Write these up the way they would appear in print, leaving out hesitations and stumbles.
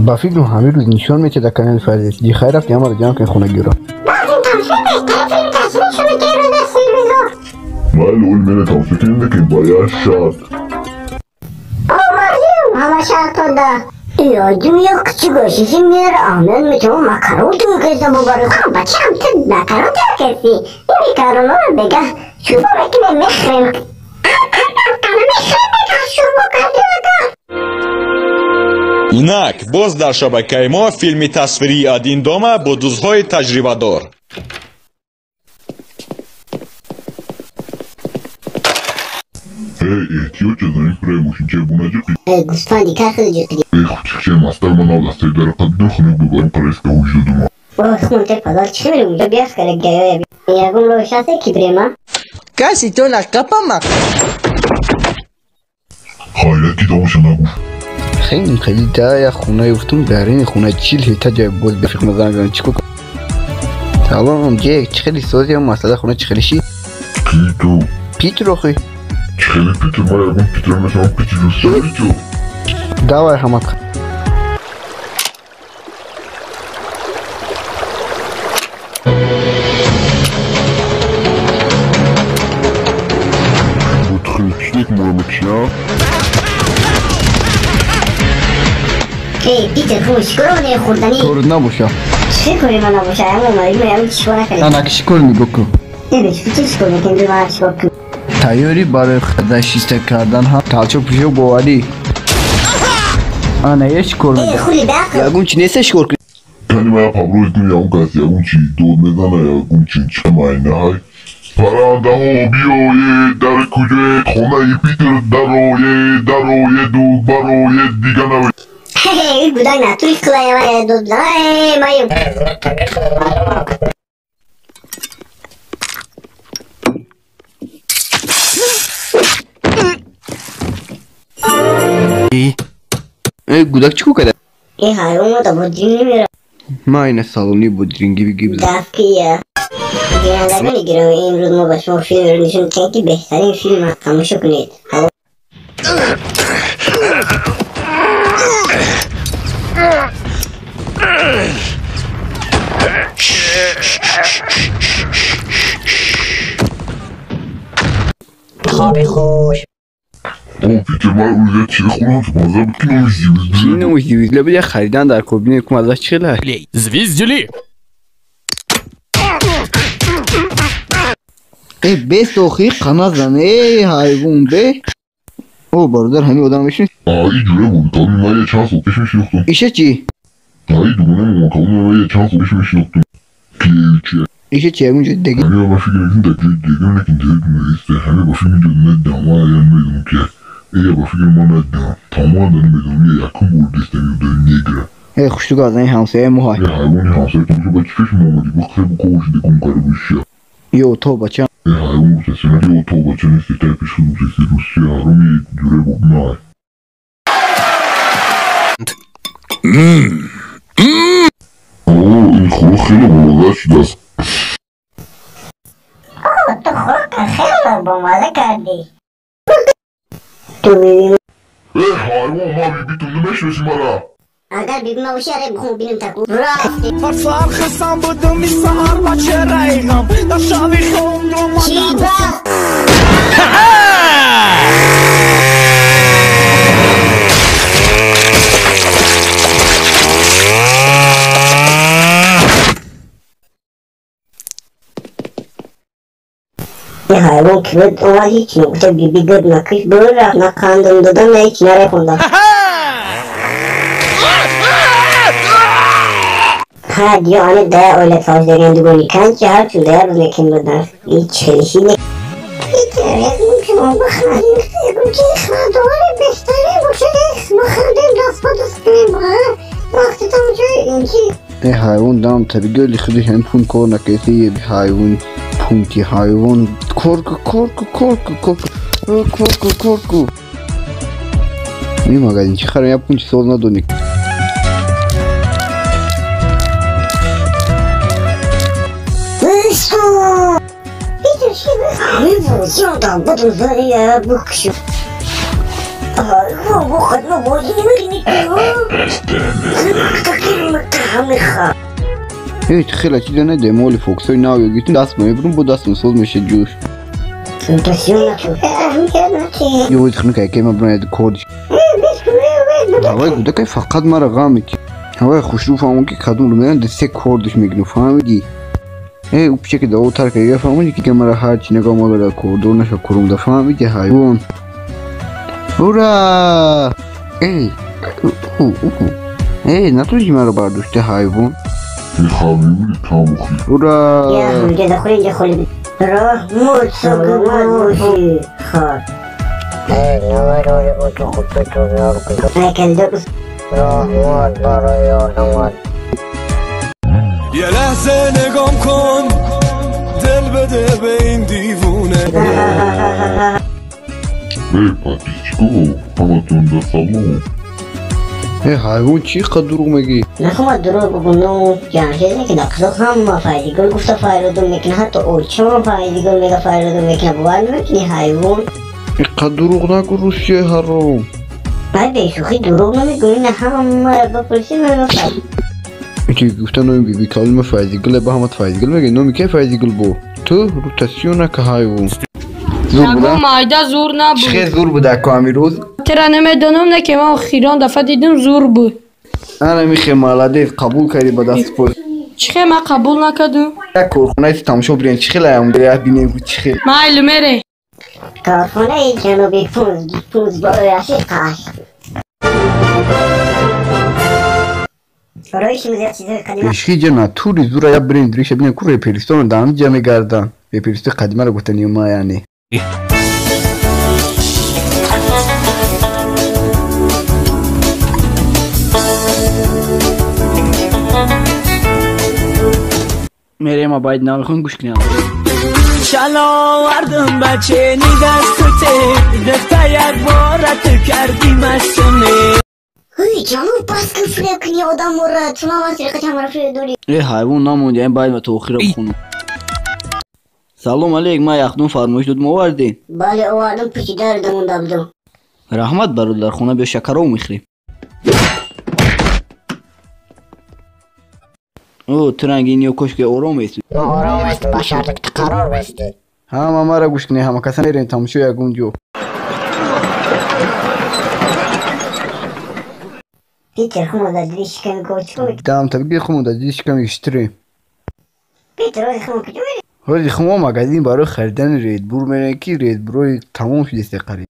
Ба фикрам ҳамин рӯз нишон метиҳад дар канали Фарзис. Дихай рафти ҳамаро ҷамъ кун хонагиро. Майли, оли мена тамошо кунем, лекин ба як шарт. Ҳама шартода. Ёдим як кучук мер амен метавон макарон тугеза бубару. Бачам, ту макарон кеси. Макаронро бега шӯрбо мекунем, мехӯрем. Мехӯрем бега шӯрбо кардиага. Инак боз дар шабакаи мо филми тасвирии «Один дома» бо дузҳои таҷрибадор. Эй, эҳтиёт аз ин пираи мошинчаи бунаҷиқи. Гӯсфанди кар хеле ҷиқиди. Эй, хучикчаи мастар, ман нав дастаи дара қадидам, хунук бибарам қарайска ҳуш додума. Ой, хунтер падар, чӣ мерем унҷо биях кара гаёя. Ягон роҳ ҳаст ки бирема? Каси то нақапама. Хайрат ки тамоша нагуфт. Хеле хеле да як хона ёфтум, дар ин хона 40 ҳета ҷой боз бифиқм занг занам чӣ кор. Салом, Ҷек, чӣ хеле сози масъала хона чӣ хеле ши? Питу. Питер охи. Чӣ хеле Питер, ман ягон Питер мешавам, Питер русавичо. Давай ҳамат. Бутхичник моро мекушам. Эй, Питер, хун чикор омадаи хӯрданӣ? Корут набоша. Чӣ кори ман набоша? Ям омадагӣ ма ям чикор накардем. Анаки чикор нигоҳ кун. Э, чӣ чикор мекунем? Ду ман чикор кун. Тайёрӣ барои хада шиста кардан ҳам талчо пӯшо боварӣ. Ана я чикор Э, медам. хули беақл. Ягон чи неста шикор кун. Кани мая пабрӯи кун, ягон кас ягон чи дод мезана, ягон чи чамайнаҳай. Паррандаҳо биёед, дар куҷоед? Хонаи Питер дароед, дароеду бароед, дига навед. Эй, гудак натури хулая дод. Эй, маем. Э, гудак чӣ кор карда? Э, ҳайвон мо да бодринг намера. Ман ина салони бодринги бигиб. Дафкия. Бинандагони гиромӣ, имрӯз мо ба шумо филмеро нишон медиҳем, ки беҳтарин филм аст. Тамошо кунед. Хоби хуш. О, Питер, ман рӯз як чизе хӯрдам, ки мазза буд, ки номи Чӣ зивизле. номи зивизле буд? Як харидан дар кобине ку маззаш чӣ хела? Звездюли! Э, бес охи қана зан, э, ҳайвон бе. О, бародар, ҳамин одам мешинӣ? А, и ҷуре буд, каломи ман я чанд сол пеш мешинохтам. Иша чӣ? А, и дугонаи момакаломи ман я чанд сол пеш мешинохтам. Ки чи? Иша чӣ ягон ҷои деги? Ҳамин ба фикр мекунам дар ҷои дигар, лекин дигар нест. Ҳамин ба фикр ҷо надидам, ман я намедонам ки. Э, ба фикр ман надидам. Тамоман да намедонам, я якум бор дистам ёдами негра. Э, хуштуга аз ин ҳамсояи мо ҳай. Э, ҳайвони ҳамсоя тамошо ба чӣ пеш меомадӣ? Гуфт хебу ковушида гум карда бошия. Ё, то бача. Э, ҳайвон гуфтаси, ё то бача нести, тай пеш худ гуфтаси, Русия ҳароми ҷуре боб най. О, ин хӯрок хеле бомазза шудааст. О, ту хӯрока хеле бомазза кардӣ. Ту биби. Э, ҳайвон, ман бибитум намешиноси мара. Агар биби ма боши, аре бихом бинем таку. Рафти. Фарсар хисам будум саҳар ба чеҳраи ғам дар шаби хом. Чӣ ба? Э, ҳайвон ки буд омад, ҳеҷ нуқта биби гуд накиш бур рафт, на қандам додам, на ҳеҷ нарехондам. Ҳа, диё ани дая оила талош дорем дугони канчи ҳарчун дая рӯз мекин будан. Ҳеҷ хелиши не. Питер, ягон шумо бихандем, ягон чи хандовари беҳтаре бошад, бихандем, даст ба даст кунем, вақти тамошои ин чи. Э, ҳайвон дам таби гӯли худи ҳам пун кор накеси, ҳайвон пунти ҳайвон кор ку, кор ку, кор ку, кор ку, кор ку, кор ку. Ин магазин чӣ харам, як пунти сол надонӣ. Питер, чӣ? Ҳамин бозиам дар буду зани букшу. Эй, хела чиза не моли фоксои нав ёд гирифтем, даст мебурум, бо даст соз меша ҷӯш. Ёй, хнука ке ма брояд кордиш. Ҳавай гудакай фақат мара ғам мекӣ. Ҳавай хушрӯ фаҳмон ки кадом рӯ мерам се кордиш мегирам, фаҳмидӣ? Эй, ӯ пича ки даво тар карда фаҳмидӣ ки мара ҳар чи нигоҳ модара кордор наша курумда, фаҳмидӣ ҳайвон? Ура! Эй, эй, натонӣ маро бардошта ҳайвон? Ура! یه لحظه نگام کن دل بده به این دیوونه. Эй, ҳайвон чӣ қад дурӯғ мегӣ? Нахоҳад дурӯғ бигӯ, ҷамшед ки нақшо ҳама файзигул гуфта файродум мекунад, ҳатто очама файзигул мега файродум мекунад, бовар намекунӣ ҳайвон? Ин қад дурӯғ нагӯ, русияи ҳаром. Баъд бешӯхӣ дурӯғ намегӯӣ, на ҳамаро бипурсӣ мега файз. Ки гуфта номи биби калима Файзигул, ба ҳамат Файзигул мега, номи ки Файзигул бо? Ту рутасиё нака ҳайвон. Зур буда? Майда зур набуд. Чӣ хел зур буда ко ҳамин рӯз? Тера намедонам, не ки ман охирон дафъа дидам зур буд. Ана михе молодец, қабул кардӣ ба дасти пой. Чӣ хел ман қабул накардам? Як корхонаи тамошо бирем, чӣ хел аям як бинем чӣ хел. Майли мере. Корхонаи ҷануби пунз бо рафиқаш. Бешхи ҷа натури зура я бирем дриша бинем ку реперистоно дар ҳамин ҷа мегарданд. Реперистои қадимаро гуфтани ма яъне. мерем абайд налхон гӯш кунем. Шаловардам бачени дастуте духта як бора ту кардӣ мастуме. Ҳуй, ҷаноб, бас кун фиреб кунӣ одамора, чуна ман сирқати ҳамаро фиреб дорӣ. Э, ҳайвон намонди, айн баъд ма то охира бихонам. Салом алейк, ман яхдон фармоиш додум, овардӣ? Бале, овардам, пушти дарда монда будам. Раҳмат, бародар, хона биё шакаров мехӯрем. О, ту ранги ниё кошки ором эстӣ. Ором эстӣ, ба шарте ки ту қарор бестӣ. Ҳама мара гӯш кунед, ҳама каса мерем тамошо ягон ҷо. Питер, хумо дар дили шиками гов чӣ кор мекунӣ? Дам табиги хумо дар дили шиками штирем. Питер, ҳози хумо куҷо мерем? Ҳози хумо магазин барои харидани редбур мерем, ки редбурои тамом шудест қариб.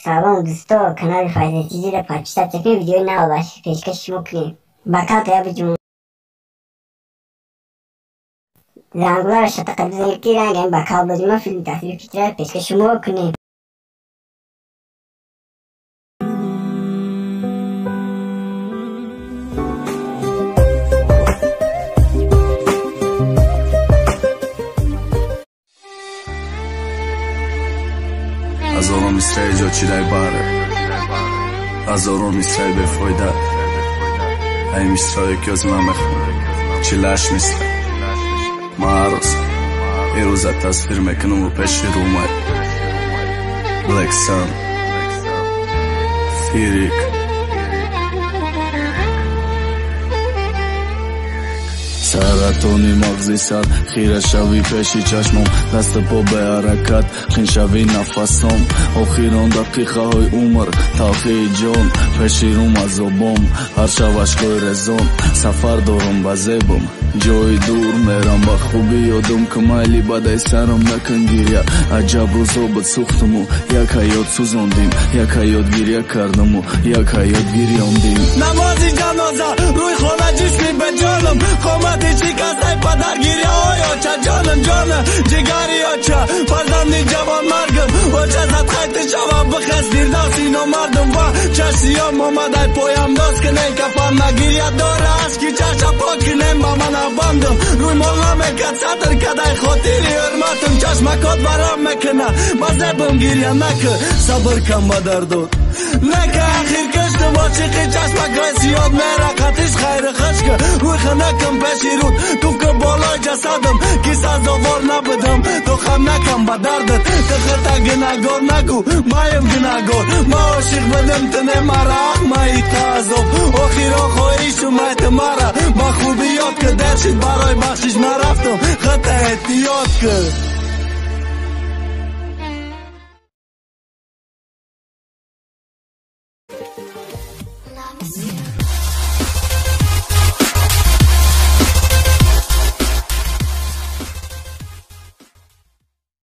Салом дӯсто, канали Файзатизиро подписаться кунед, видеои нав пешкаши шумо кунем. Ба канал тая биҷумон. Зангуларо шатақа бизанед, ки ранг ба канал биҷумон, филми тасвири Питерро пешкаши шумо кунем. Ҳазорон мисраи ҷочидаи баҳр, ҳазорон мисраи бефоида. Ай мисрае ки аз ман мехонам, чилаш мисра. Ман ҳар рӯз ин рӯза тасвир мекунаму пеши рӯмай. Black Sun, Фирик. Саратони мағзи сар, хира шави пеши чашмом, дасту по беҳаракат, хин шави нафасом. Охирон дақиқаҳои умр, талхии ҷон, пеши рум азобом, ҳар шаб ашкои резон. Сафар дорам ба зебом, ҷои дур мерам, ба хубӣ ёдам ки майли бадай сарам накун гиря. Аҷаб рӯзо буд сӯхтуму як ҳаёт сӯзондим, як ҳаёт гиря кардаму як ҳаёт гирёндим. Намози ҷаноза рӯи хона ҷисми беҷонам, қомати шикастаи падар гиряҳои оча. Ҷонам ҷона ҷигари оча, фарзанди ҷавонмаргам, оча задхайти шавам, бихез фирдавси номардам. Ва чашиём омадай поям доз кунем, кафан нагиря дора ашки чаша пок кунем. Ба ман бандам рӯй мол намекад сатр кадай хотири ҳурматам, чашмакот барам мекуна ба зебам гиря накӣ, сабр кам ба дардод нека ахир киштам ошиқи чашмакҳои сиёд мерақатиш хайри хушка рӯй ханакам пеши руд туф ки Болои ҷасадам ки сазовор набудам. Тоқат накам ба дардат, ту хата гунаҳгор нагӯ, маем гунаҳгор. Ма ошиқ будам, ту не марақ, маи таазоб. Охирон хоҳишу май, ту мара ба хубӣ ёд ки. Дер шид барои бахшиш, нарафтам, хата эҳтиёт кӣ.